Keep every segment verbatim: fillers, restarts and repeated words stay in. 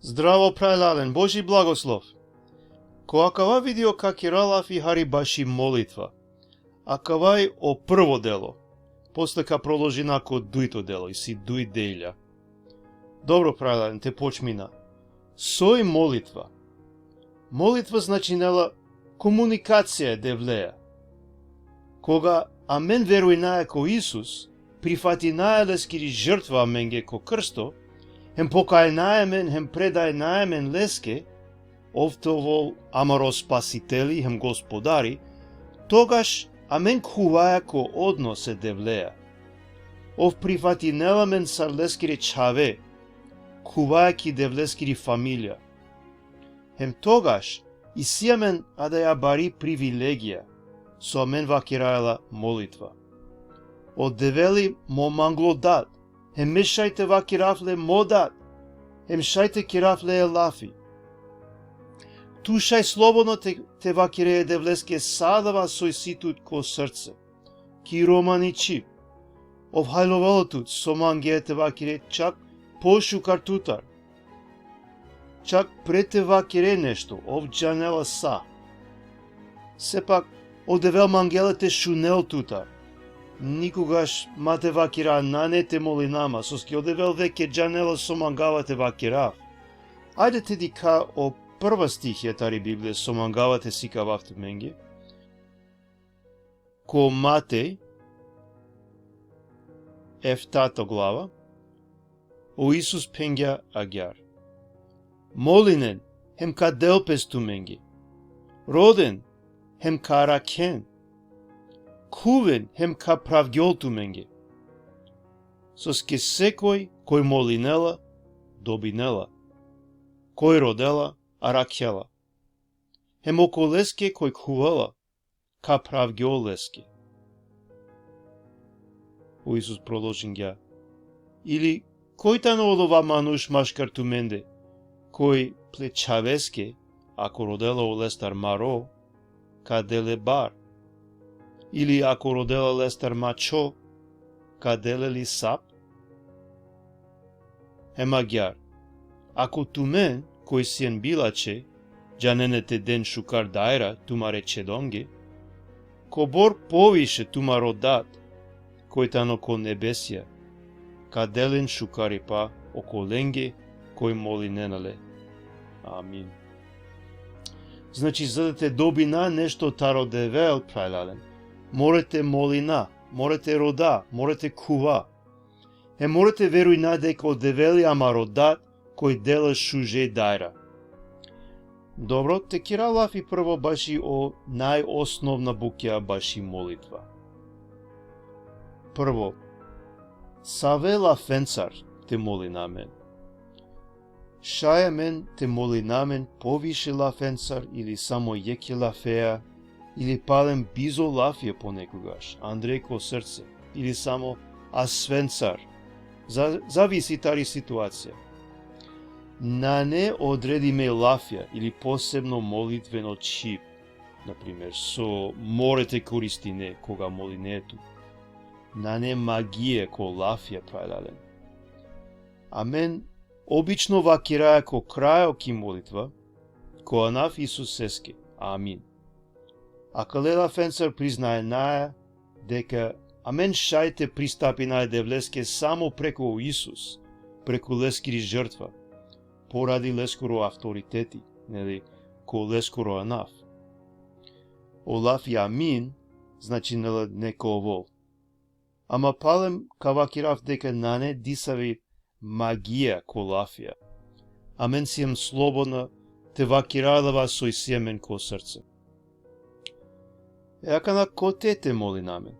Zdravo, phralalen, Božji blagoslov. Ko akava video ka kera lafi hari baši molitva. Akava i o prvo delo. Posle ka prodolžina ko dujto delo, isi duj delja. Dobro, phralalen, te počmina. Soj molitva? Molitva značinela komunikacija e Devleja. Koga amen verujnaja ko Isus, prifatinaja leskiri žrtva amenge ko krsto, hem pokajnaja amen, hem predajnaja amen leske, ov te ovol amaro Spasiteli hem Gospodari, togaš amen khuvaja ko odnos e Devleja. Ov prifatinela amen sar leskire čhave, khuvaja ki Devleskiri familija. Hem togaš isi amen adaja bari privilegija, so amen vakeraja la molitva. O Devel i mo manglo dad, hem me šaj te vakerav le mo dad, hem šaj te kerav leja lafi. Tu šaj slobodno te, te vakere e Devleske sa adava so isi tut ko srce, ki romani čhib. Ov hajlovela tut so mangea te vakere čak pošukar tutar. Čak pre te vakere nešto, ov džanela sa. Sepak, o Devel mangela te šunel tutar. Nikogaš ma te vakera nane te molina ma, soske o Devel veke džanela so mangava te vakerav. Ajde te dikha o prva stihija tari Biblija so mangava te sikavav tumenge. Ko Matej, eftato glava, o Isus phengja agjar: Molinen, hem ka del pes tumenge. Roden, hem ka arakhen. Khuven, hem ka phravgjol tumenge. Soske sekoj koj molinela, dobinela. Koj rodela, arakhela. Hem okoleske koj khuvela, ka phravgjol leske. O Isus prodolžingja: Ili koj tano odova manuš maškar tumende, koj ple čhaveske, ako rodela olestar maro, ka del le bar? Ili ako rodela lestar mačho, ka del le li sap? Hem agjar: Ako tumen, koj sien bilačhe, džanene te den šukar dajra tumare čhedonge, kobor poviše tumaro Dad, koj tano ko nebesija, ka del len šukaripa okolenge koj molinena le. Amin. Znači, za da te dobina nešto taro Devel, phralalen, more te molina, more te roda, more te khuva. Hem more te verujna deka o Devel i amaro Dad, koj dela šuže dajra. Dobro, te kera lafi prvo baši o najosnovna bukja baši molitva. Prvo, save lafencar te molina amen? Šaj amen te molina amen poviše lafencar ili samo jekhe lafeja, ili palem bizo lafija ponekogaš, andre ko srce, ili samo asvencar. Za-, zavisi tari situacija. Nane odredime lafija ili posebno molitveno čhib, na primer, so more te koristine koga moline tut. Nane magija ko lafija, phralalen. Amen obično vakeraja ko krajo ki molitva, ko anav Isuseske. Amin. Akale lafencar priznajnaja deka amen šaj te pristapina e Devleske samo preku Isus, preku leskiri žrtva, poradi leskoro avtoriteti, neli, ko leskoro anav. O lafi amin značinela neka ovol. Ama palem ka vakerav deka nane disavi magija ko lafija. Amen siem slobodna te vakera adava so isi amen ko srce. E akana kote te molina amen?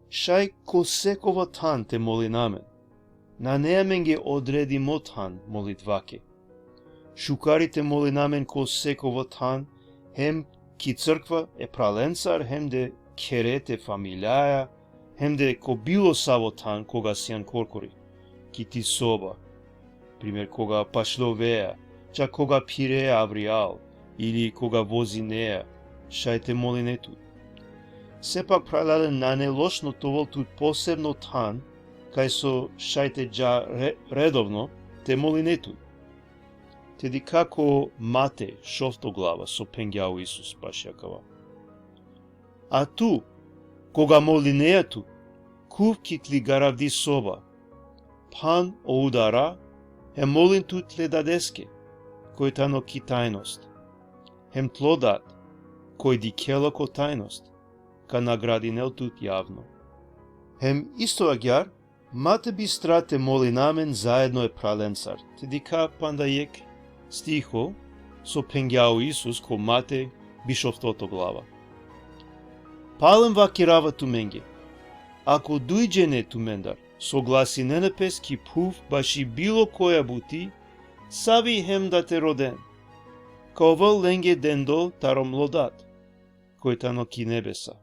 Šaj ko sekova than te molina amen. Nane amenge odredimo than molitvake. Šukari te molina amen ko sekova than, hem ki crkva e phralencar, hem de khere te familijaja, hem de ko bilo savo than koga sian korkori, ki ti soba. Primer, koga pašljoveja, čak koga phireja avrijal, ili koga vozineja, šaj te moline tut. Sepak, phralalen, nane lošno te ovol tut posebno than, kaj so šaj te dža re-, redovno te moline tut. Te dikha ko Matej, šovto glava, so phengja o Isus baši akava. A tu, koga molinea tut, khuv ki tli garavdi soba, phan o udara, hem molin tut tle Dadeske, koj tano ki tajnost. Hem tlo Dad, koj dikhela ko tajnost, ka nagradinel tut javno. Hem isto agjaar, ma te bistra te molina amen zaedno e phralencar. Te dikha panda jekh stiho, so phengja o Isus ko Matej, bišovtoto glava. Palem vakirava tumenge, ako duj džene tumendar soglasinena pes ki phuv baši bilo koja buti, savi hem da te roden, ka ovel lenge dendo taro mlo Dad, koj tano ki nebesa.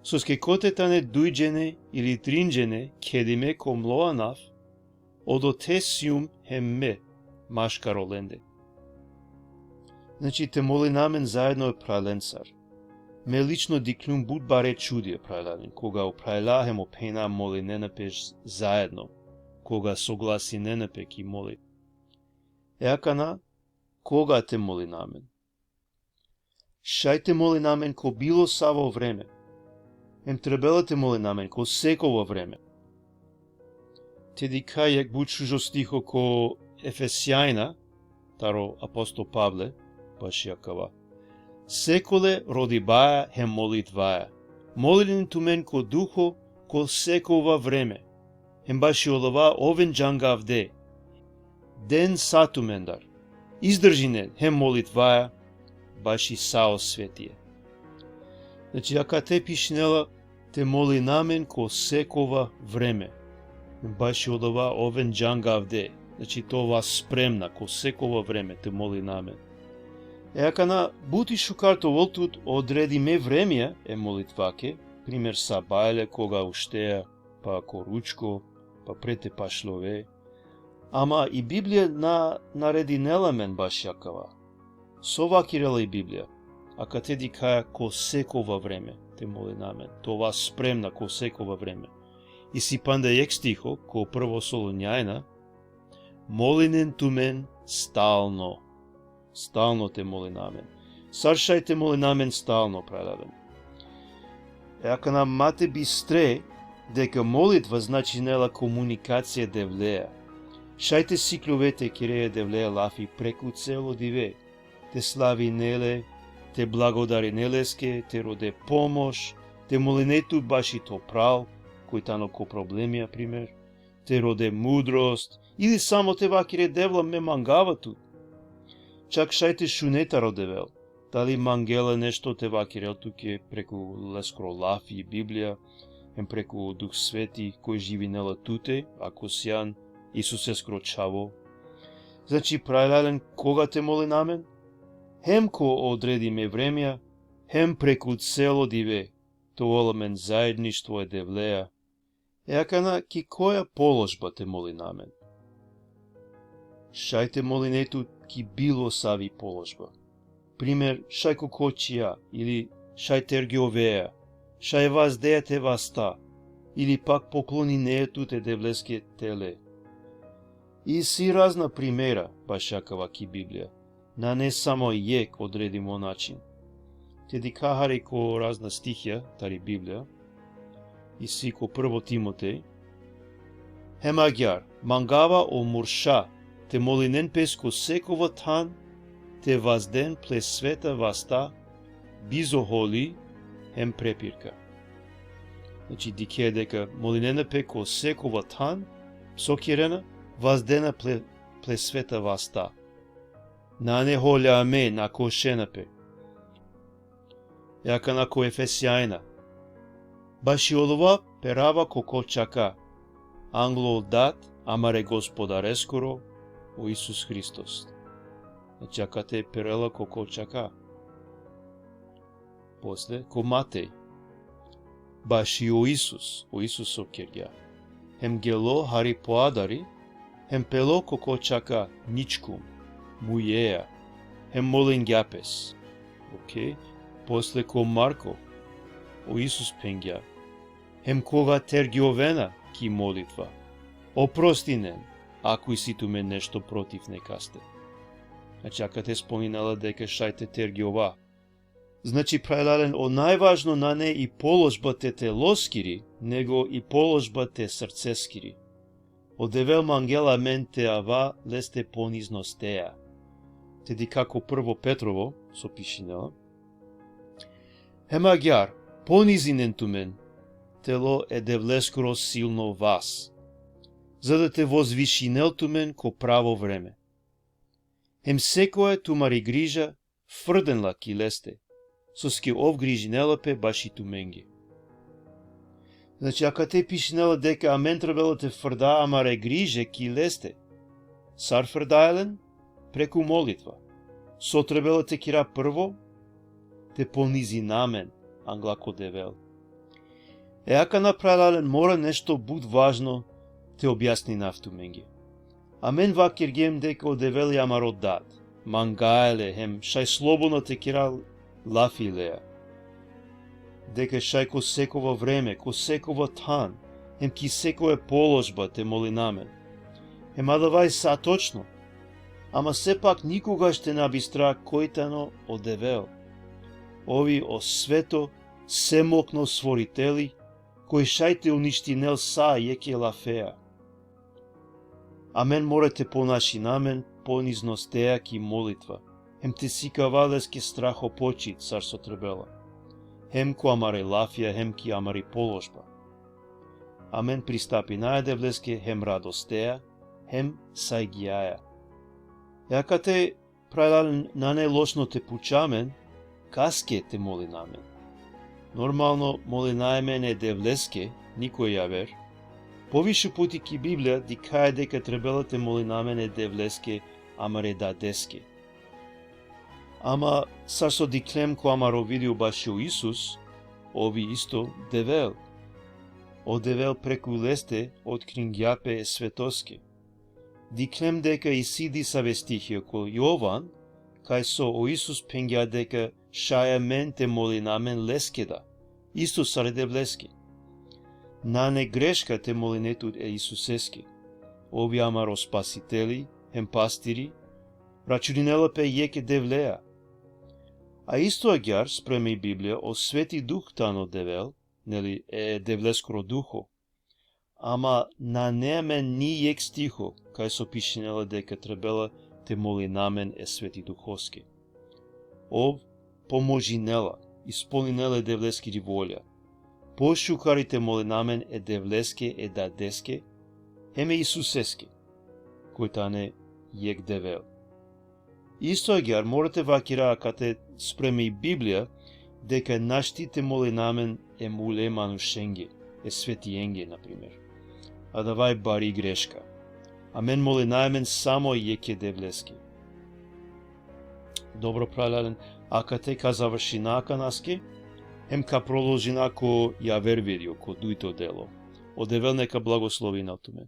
Soske kote tane duj džene ili trin džene khedime ko mlo anav, odote sijum hem me maškar olende. Znači, te molina amen zaedno e phralencar. Me lično dikhljum but bare čudija, phralalen, koga o phrala hem o phenja molinena pe zaedno, koga soglasinena pe ki molitva. E akana, koga te molina amen? Šaj te molina amen ko bilo savo vreme. Hem trebela te molina amen ko sekova vreme. Te dikha jekh but šužo stiho ko Efesjanja, taro apostol Pavle, baši akava. Sekole rodibaja hem molitvaja. Molinen tumen ko Duho ko sekova vreme. Hem baši odova oven džangavde. Den sa tumendar. Izdržinen hem molitvaja baši sa o svetie. Znači, akate pišinela te molina amen ko sekova vreme. Hem baši odova oven džangavde. Znači, te ova spremna ko sekova vreme te molina amen. E akana, but i šukar te ovel tut odredime vremja e molitvake, primer sabajle koga uštea, pa ko ručko, pa pre te pašljove. Ama i Biblija na naredinela amen baši akava. So vakirela i Biblija? Akate dikhaja ko sekova vreme te molina amen, te ova spremna ko sekova vreme. Isi panda jekh stiho, ko Prvo Solunjanja, molinen tumen stalno. Stalno te molina amen. Sar šaj te molina amen stalno, phralalen? E akana ma te bistre deka molitva značinela komunikacija e Devlea. Šaj te sikljove te kere e Devlea lafi preku celo dive, te slavine le, te blagodarine leske, te rode pomoš, te moline tut baši to phral, koj tano ko problemija, primer, te rode mudrost, ili samo te vakere: Devla, me mangava tut. Čak šaj te šune taro Devel, dali mangela nešto te vakerel tuke preku leskoro lafi, Biblija, hem preku Duh Sveti, koj živinela tute, ako sian Isuseskoro čhavo. Znači, phralalen, koga te molina amen? Hem ko odredime vremja, hem preku celo dive, te ovel amen zaedništvo e Devlea. E akana, ki koja položba te molina amen? Šaj te moline tut ki bilo savi položba. Primer, šaj ko kočija, ili šaj tergjovea, šaj vazdea te vasta, ili pak poklonine tut e Devleske tele. Isi razna primera baši akava ki Biblija. Nane samo jekh odredimo način. Te dikha hari ko razna stihija tari Biblija. Isi ko Prvo Timotej. Hem agjaar, mangava o murša te molinen pes ko sekova than, te vazden ple sveta vasta, bizo holi hem prepirka. Znači, dikhe deka molinena pe ko sekova than, so kerena? Vazdena ple, ple sveta vasta. Nane holjame, na košena pe. E akana ko Efesjanja. Baši odova perava ko kočaka, anglo Dad amare Gospodareskoro, o Isus Hristos. Znači, akate perela ko kočaka. Posle, ko Matej. Baši o Isus, o Isus so kergja. Hem gelo hari po adari, hem pelo ko kočaka ničkum, mujea, hem molingja pes. Okej. Posle ko Marko, o Isus phengja: Hem koga tergjovena ki molitva, oprostinen, ako isi tumen nešto protiv nekaste. Znači, akate spominela deka šaj te tergjova. Znači, phralalen, o najvažno nane i položba te teloskiri, nego i položba te srceskiri. O Devel mangela amen te ava leste poniznostea. Te dikha ko prvo Petrovo, so pišinela. Hem agjaar, ponizinen tumen, telo e Devleskoro silno vas, za da te vozvišinel tumen ko pravo vreme. Hem sekoja tumari griža frden la ki leste, soske ov grižinela pe baši tumenge. Znači, akate pišinela deka amen trebela te frda amare griže ki leste. Sar frdaja len? Preku molitva. So trebela te kira prvo? Te ponizina amen angla ko Devel. E akana, phralalen, mora nešto but važno te objasninav tumenge. Amen vakergjem deka o Devel i amaro dad, mangaja le hem šaj slobodno te kira lafi leja. Deka šaj ko sekova vreme, ko sekova than, hem ki sekova položba te molina amen. Hem adava i sa točno. Ama sepak nikogaš te na bistra koj tano o Devel. Ov i o sveto, semokno stvoriteli, koj šaj te uništinel sa jekhe lafea. Amen mora te ponašina amen poniznostea ki molitva, hem te sikava leske strahopočit sar so trebela, hem ko amare lafija, hem ki amari položba. Amen pristapinaja Devleske hem radostea, hem sajgijaja. E akate, phralalen, nane lošno te puča amen, kaske te molina amen. Normalno, molinaja amen e Devleske, nikoj javer. Poviše puti ki Biblija dikhaja deka trebela te molina amen e Devleske, amare Dadeske. Ama sar so dikhlem ko amaro video bašo Isus, ov i isto Devel. O Devel preku leste otkringja pe e svetoske. Dikhlem deka isi disave stihija ko Jovan, kaj so o Isus phengja deka šaj amen te molina amen leske da, isto sar e Devleske. Nane greška te moline tut e Isuseske. Ov i amaro Spasiteli, hem Pastiri, računinela pe jekh e Devlea. A isto agjaar, sprema i Biblija, o Sveti Duh tano Devel, neli, e Devleskoro Duho. Ama nane amen ni jekh stiho kaj so pišinela deka trebela te molina amen e Sveti Duhoske. Ov pomožinela, ispolninela e Devleskiri volja. Pošukar i te molina amen e Devleske, e Dadeske, hem e Isuseske, koj tane jekh Devel. Isto agjaar mora te vakera akate sprema i Biblija, deka našti te molina amen e mule manušenge, e svetienge, na primer. Adava i bari greška. Amen molinaja amen samo jekhe Devleske. Dobro, phralalen, akate ka završina akanaske, hem ka prodolžina ko javer video, ko dujto delo. O Devel neka blagoslovinel tumen.